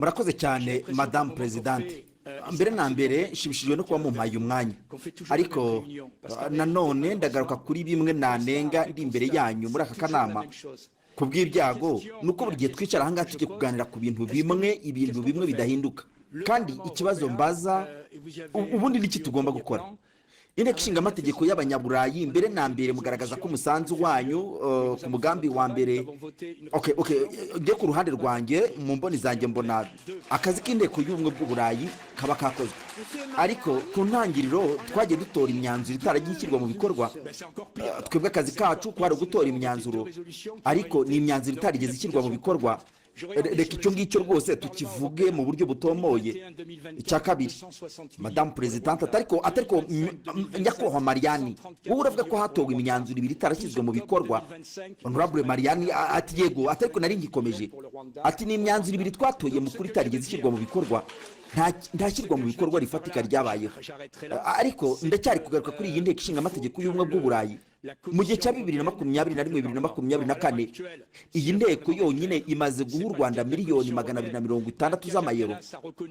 Murakoze cyane, Madamu Présidente. Mbere na mbere nshimishijwe no kuba mumpaye umwanya, ariko nanone ndagaruka kuri bimwe nanenga ndi imbere yanyu muri aka kanama. Ku bw'ibyago ni uko buri gihe twicara ahangaha tujye kuganira ku bintu bimwe, ibintu bimwe bidahinduka. Kandi ikibazo mbaza, ubundi niki tugomba gukora? Inteko Ishinga Amategeko y'Abanyaburayi, mbere na mbere mugaragaza ko umusanzu wanyu ku mugambi wa mbere. Okay, njye ku ruhande rwanjye, mu mboni zanjye, mbona akazi k'Inteko y'Ubumwe bw'Uburayi kaba kakozwe, ariko ku ntangiriro twagiye dutora imyanzuro itaragiye ishyirwa mu bikorwa. Twebwe akazi kacu kwari ugutora imyanzuro, ariko ni imyanzuro itarigeze ishyirwa mu bikorwa. Reka icyo ngicyo rwose tukivuge mu buryo butomoye. Icya kabiri, Madamu Présidente, atariko nyakubahwa Mariani, wowe uravuga ko hatowe imyanzuro ibiri itarashyizwe mu bikorwa. Honorable Mariani ati: "Yego," atariko nari ngikomeje. Ati: "Ni imyanzuro ibiri twatoye mu kuri itarigeze ishyirwa mu bikorwa, nta shyirwa mu bikorwa rifatika ryabayeho." Ariko ndacyari kugaruka kuri iyi Nteko Ishinga Amategeko y'Ubumwe bw'Uburayi. Mu gihe cya 2021, 2024, iyi nteko yonyine imaze guha u Rwanda miliyoni 260 z'amayero.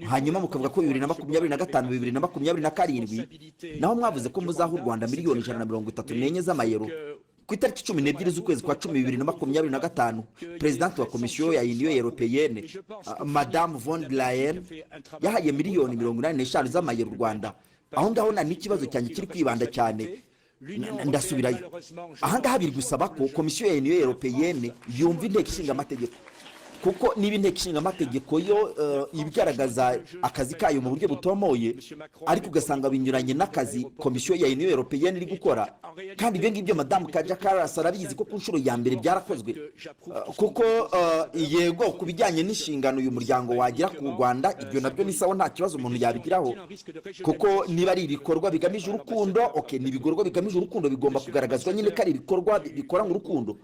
Hanyuma mukavuga ko 2025, 2027 naho mwavuze ko muzaha u Rwanda miliyoni 134 z'amayero. Ku itariki 12 z'ukwezi kwa 10 2025, Présidente wa Komisiyo ya Union Européenne, Madamu von der Leyen, yahaye miliyoni 85 z'amayero u Rwanda. Aho ngaho nta n'ikibazo cyanjye kiri kwibanda cyane. Ndasubirayo ahangaha, biri gusaba ko Komisiyo ya Union Européenne yumva Inteko Ishinga Amategeko, kuko niba Inteko Ishinga Amategeko yo ibigaragaza akazi kayo mu buryo butomoye, ariko ugasanga binyuranye n'akazi Komisiyo ya Union Européenne iri gukora, kandi ibyo ngibyo Madamu Kaja Kallas arabizi ko ku nshuro ya mbere byarakozwe. Kuko yego, ku bijyanye n'inshingano uyu muryango wagira ku Rwanda, ibyo nabyo ni sawa, nta kibazo umuntu yabigiraho, kuko niba ari ibikorwa bigamije urukundo, okay, ni ibikorwa bigamije urukundo, bigomba kugaragazwa nyine ko ari ibikorwa bikoranywe urukundo.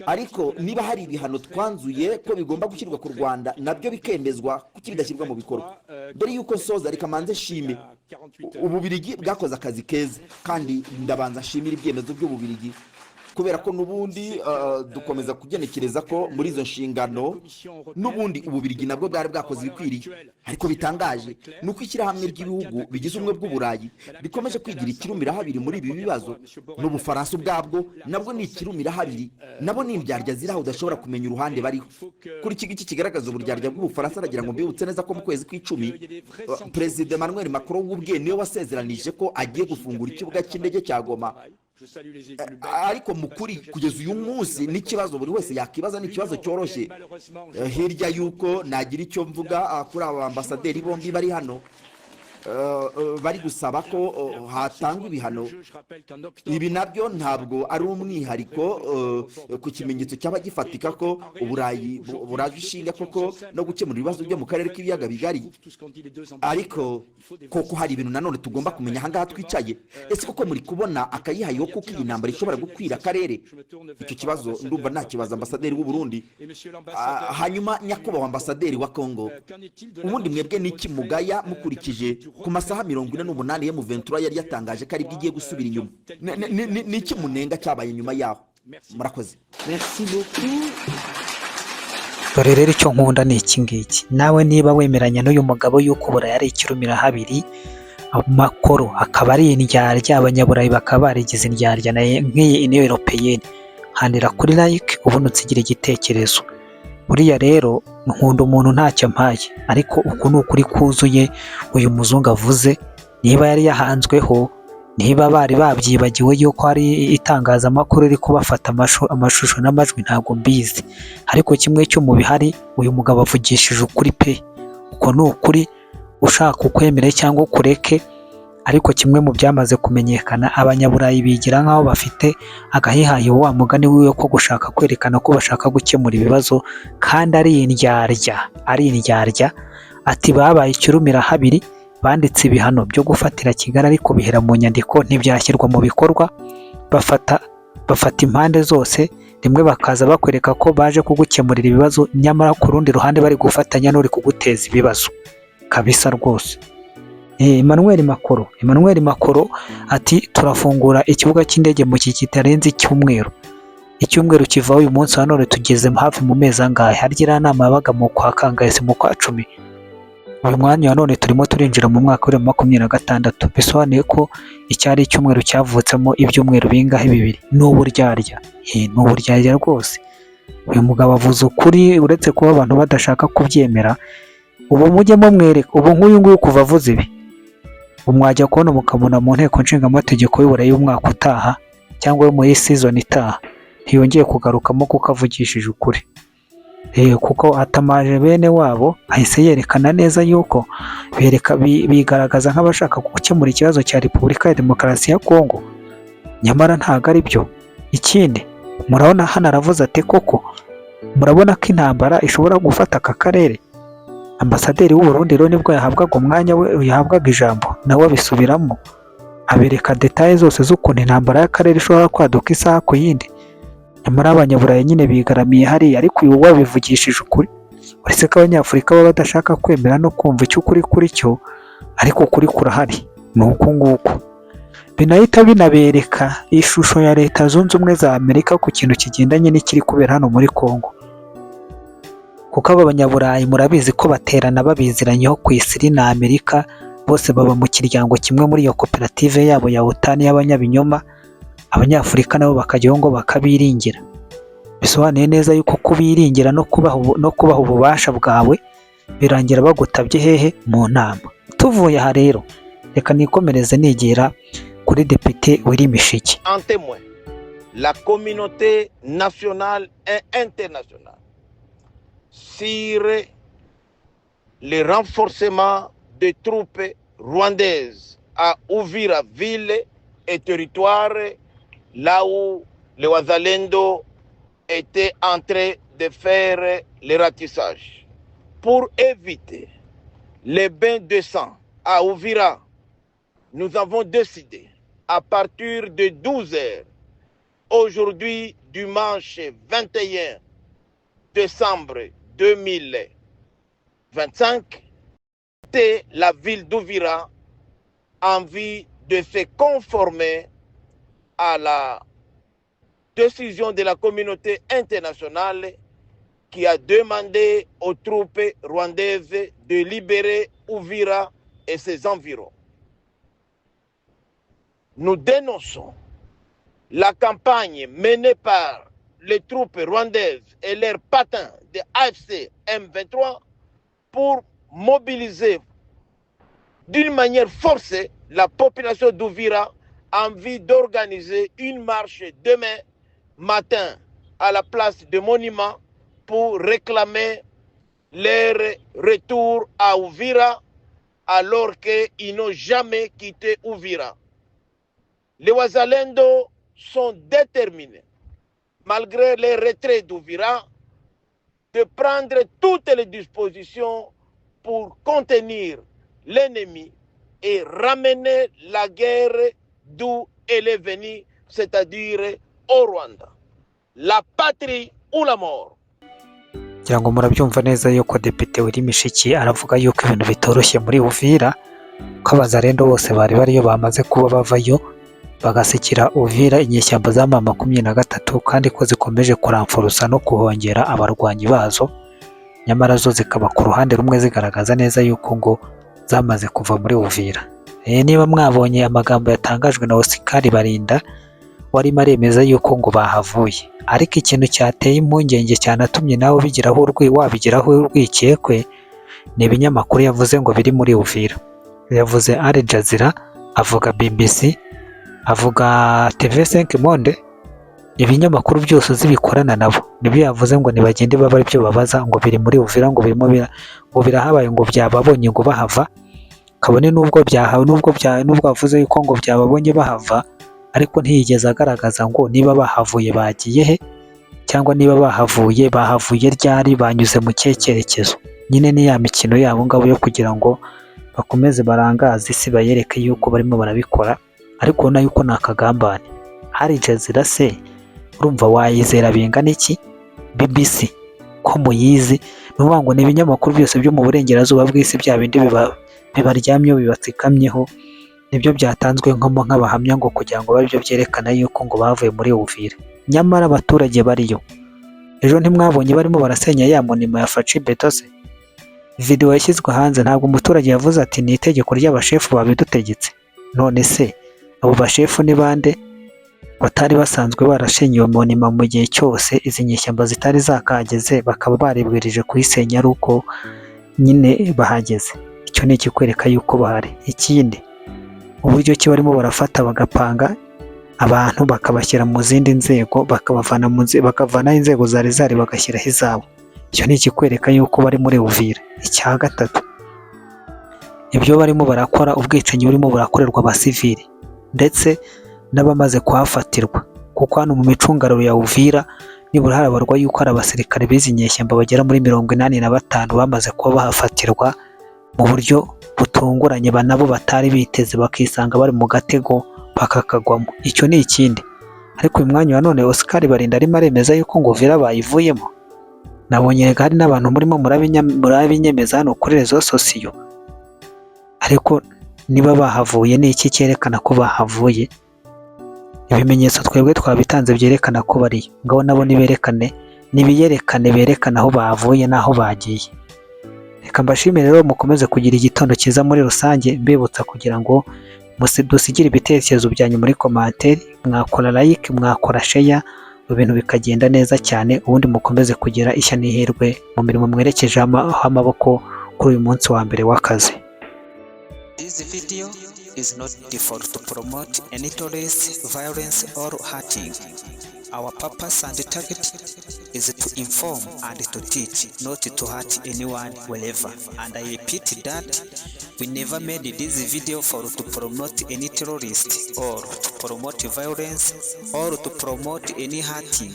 Ariko niba hari ibihano twanzuye ko bigomba gushyirwa ku Rwanda, nabyo bikemezwa, kuki bidashyirwa mu bikorwa? Mbere y'uko nsoza, reka manze nshime Ububirigi bwakoze akazi keza, kandi ndabanza nshimira ibyemezo by'Ububirigi, kubera ko n'ubundi dukomeza kugenekereza ko muri izo nshingano n'ubundi Ububirigi nabwo bwari bwakoze ibikwiriye. Ariko bitangaje ni uko ishyirahamwe ry'ibihugu bigize Ubumwe bw'Uburayi rikomeje kwigira ikirumira habiri muri ibi bibazo. N'Ubufaransa ubwabwo nabwo ni ikirumira habiri, nabo ni indyarya ziri aho udashobora kumenya uruhande bariho. Kuri iki ngiki kigaragaza uburyarya bw'Ubufaransa, aragira ngo mbibutse neza ko mu kwezi kw'icumi, Perezida Emmanuel Macron ubwe niwe wasezeranije ko agiye gufungura ikibuga cy'indege cya Goma. Ariko mu kuri, kugeza uyu munsi, n'ikibazo buri wese yakibaza, ni ikibazo cyoroshye. Hirya y'uko nagira icyo mvuga kuri aba ambasaderi bombi bari hano, bari gusaba ko hatangwa ibihano, ibi nabyo ntabwo ari umwihariko ku kimenyetso cyaba gifatika ko Uburayi buraje ishinga koko no gukemura ibibazo byo mu karere k'Ibiyaga Bigari. Ariko koko hari ibintu nanone tugomba kumenya ahangaha twicaye. Ese koko muri kubona akayihayeho kuko iyi ntambara ishobora gukwira akarere? Icyo kibazo ndumva ntakibaza ambasaderi w'u Burundi. Hanyuma nyakubahwa ambasaderi wa Kongo, ubundi mwebwe n'iki mugaya mukurikije ku masaha 48 M23 yari yatangaje ko aribwo igiye gusubira inyuma? Ni iki munenga cyabaye nyuma yaho? Murakoze. Merci beaucoup. Dore rero icyo nkunda ni iki ngiki: nawe niba wemeranya n'uyu mugabo yuko Uburayi ari ikirumira habiri, Macron akaba ari indyarya, Abanyaburayi bakaba barigize indyarya nk'iyi Union Européenne, handira kuri like ubundi unsigire igitekerezo. Buriya rero nkunda umuntu ntacyo ampaye, ariko uku ni ukuri kuzuye uyu muzungu avuze. Niba yari yahanzweho, niba bari babyibagiwe yuko hari itangazamakuru riri kubafata amashusho n'amajwi, ntabwo mbizi, ariko kimwe cyo mu bihari, uyu mugabo avugishije ukuri pe. Uko ni ukuri, ushaka ukwemere cyangwa ukureke. Ariko kimwe mu byamaze kumenyekana, Abanyaburayi bigira nk'aho bafite agahihayi, wa mugani wiwe, ko gushaka kwerekana ko bashaka gukemura ibibazo kandi ari indyarya, ari indyarya. Ati babaye ikirumira habiri, banditse ibihano byo gufatira Kigali, ariko bihera mu nyandiko, ntibyashyirwa mu bikorwa. Bafata impande zose, rimwe bakaza bakwereka ko baje kugukemurira ibibazo, nyamara ku rundi ruhande bari gufatanya n'uri kuguteza ibibazo kabisa rwose. Emmanuel Macron, Emmanuel Macron ati turafungura ikibuga cy'indege mu gihe kitarenze icyumweru. Icyumweru kivaho, uyu munsi wa none tugeze hafi mu mezi angahe? Harya iriya nama yabaga mu kwa kangahe? Si mu kwa 10? Uyu mwanya wa none turimo turinjira mu mwaka wa 2026, bisobanuye ko icyari icyumweru cyavutsemo ibyumweru bingahe? 2. Ni uburyarya, ni uburyarya rwose. Uyu mugabo avuze ukuri, uretse kuba abantu badashaka kubyemera. Ubu mujye mumwereka, ubu nk'uyu nguyu kuva avuze ibi, ubu mwajya kubona mukabona mu nteko nshingamategeko y'Uburayi y'umwaka utaha cyangwa yo muri season itaha ntiyongeye kugarukamo, kuko avugishije ukuri. Kuko atamaje bene wabo, ahise yerekana neza yuko bereka bigaragaza nk'abashaka gukemura ikibazo cya Repubulika ya Demokarasi ya Kongo, nyamara ntabwo ari byo. Ikindi murabona hano aravuze ati: "Koko murabona ko intambara ishobora gufata aka karere." Ambasaderi w'u Burundi rero nibwo yahabwaga umwanya we, yahabwaga ijambo, nawe abisubiramo, abereka détails zose z'ukuntu intambara y'akarere ishobora kwaduka isaha ku yindi. Nyamara Abanyaburayi nyine bigaramiye hariya, ariko uyu wabivugishije ukuri, uretse ko Abanyafurika baba badashaka kwemera no kumva icyo ukuri kuri cyo, ariko ukuri kurahari ni uku nguku. Binahita binabereka ishusho ya Leta Zunze Ubumwe za Amerika ku kintu kigendanye n'ikiri kubera hano muri Congo, kuko aba Banyaburayi murabizi ko baterana babiziranyeho ku isi na Amerika, bose baba mu kiryango kimwe muri iyo koperative yabo ya OTAN y'abanyabinyoma. Abanyafurika nabo bakajyaho ngo bakabiringira, bisobanuye neza yuko kubiringira no kubaha ububasha bwawe birangira bagutabye hehe? Mu nama. Tuvuye aha rero, reka nikomereze nigira kuri Depite Willy Mishiki. En témoin la communauté nationale et internationale sur le renforcement des troupes rwandaises à Uvira ville et territoire, là où les Wazalendo étaient en train de faire le ratissage. Pour éviter les bains de sang à Uvira, nous avons décidé à partir de 12 heures, aujourd'hui dimanche 21 décembre 2025, la ville d'Uvira en vue de se conformer à la décision de la communauté internationale qui a demandé aux troupes rwandaises de libérer Uvira et ses environs. Nous dénonçons la campagne menée par les troupes rwandaises et leurs patins de AFC M23 pour mobiliser d'une manière forcée la population d'Uvira en vue d'organiser une marche demain matin à la place de Monument pour réclamer leur retour à Uvira alors qu'ils n'ont jamais quitté Uvira. Les Wazalendo sont déterminés, malgré les retraits d'Uvira, de prendre toutes les dispositions pour contenir l'ennemi et ramener la guerre d'où elle est venue, c'est-à-dire au Rwanda. La patrie ou la mort. Ngira ngo murabyumva neza yuko Depite Willy Mishiki aravuga yuko ibintu bitoroshye muri Uvira, ko Abazarendo bose bari bariyo bamaze kuba bavayo, bagasikira Uvira inyeshyamba za M23, kandi ko zikomeje kuramfurusa no kuhongera abarwanyi bazo, nyamara zo zikaba ku ruhande rumwe zigaragaza neza yuko ngo zamaze kuva muri Uvira. Niba mwabonye amagambo yatangajwe na Oscar Barinda, warimo aremeza yuko ngo bahavuye, ariko ikintu cyateye impungenge cyanatumye nawe ubigiraho wabigiraho urwikekwe ni ibinyamakuru yavuze ngo biri muri Uvira. Yavuze Al Jazeera, avuga BBC, avuga TV5 Monde, ibinyamakuru byose uzi bikorana nabo nibyo yavuze ngo nibagende babe aribyo babaza, ngo biri muri Uvira, ngo birimo ngo birahabaye, ngo byababonye ngo bahava, kabone nubwo byahawe, nubwo yavuze yuko ngo byababonye bahava, ariko ntiyigeze agaragaza ngo niba bahavuye bagiye he, cyangwa niba bahavuye bahavuye ryari, banyuze mu kihe cyerekezo. Nyine ni ya mikino yabo ngabo yo kugira ngo bakomeze barangaze isi, bayereke yuko barimo barabikora, ariko ubona yuko ni akagambane. Al Jazeera se urumva wayizera bingana iki? BBC ko muyizi? Ni ukuvuga ngo ni ibinyamakuru byose byo mu burengerazuba bw'isi, bya bindi bibaryamyeho, bibatsikamyeho, nibyo byatanzwe nk'abahamya ngo kugira ngo babe byo byerekana yuko ngo bavuye muri Uvira, nyamara abaturage bariyo. Ejo ntimwabonye barimo barasenya ya monument ya Fatshi Béton se? Videwo yashyizwe hanze, ntabwo umuturage yavuze ati: "Ni itegeko ry'abashefu babidutegetse"? None se abo bashefu ni bande batari basanzwe barashenye iyo monument mu gihe cyose izi nyeshyamba zitari zakahageze, bakaba baribwirije kuyisenya ari uko nyine bahageze? Icyo ni ikikwereka yuko bahari. Ikindi, uburyo ki barimo barafata, bagapanga abantu, bakabashyira mu zindi nzego, bakabavana mu bakavanaho inzego zari zari, bagashyiraho izabo, icyo ni ikikwereka yuko bari muri Uvira. Icya gatatu, ibyo barimo barakora, ubwicanyi burimo burakorerwa abasivili ndetse n'abamaze kuhafatirwa, kuko hano mu micungararo ya Uvira nibura harabarwa yuko hari abasirikare b'izi nyeshyamba bagera muri 85 bamaze kuba bahafatirwa mu buryo butunguranye, nabo batari biteze, bakisanga bari mu gatego bakakagwamo. Icyo ni ikindi. Ariko uyu mwanya wa none Oscar Barinda arimo aremeza yuko ngo Uvira bayivuyemo. Nabonye rega hari n'abantu murimo murabinyemeza hano kuri réseaux sociaux. Ariko niba bahavuye, ni iki cyerekana ko bahavuye? Ibimenyetso twebwe twabitanze byerekana ko bariyo. Ngabo nabo niberekane, nibiyerekane, berekane aho bavuye n'aho bagiye. Reka mbashimire rero, mukomeze kugira igitondo cyiza muri rusange. Mbibutsa kugira ngo dusigire ibitekerezo byanyu muri commentaire, mwakora like, mwakora share, ibintu bikagenda neza cyane. Ubundi mukomeze kugira ishya n'ihirwe mu mirimo mwerekejeho amaboko kuri uyu munsi wa mbere w'akazi. This video is not for to promote any terrorist violence or hurting. Our purpose and target is to inform and to teach, not to hurt anyone wherever. And I repeat that we never made this video for to promote any terrorist or to promote violence or to promote any hurting.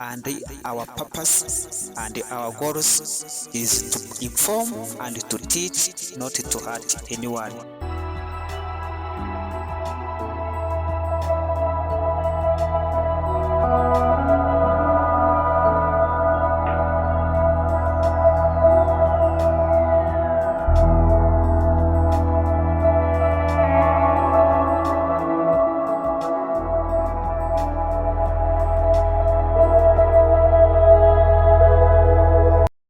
And our purpose and our goals is to inform and to teach, not to hurt anyone.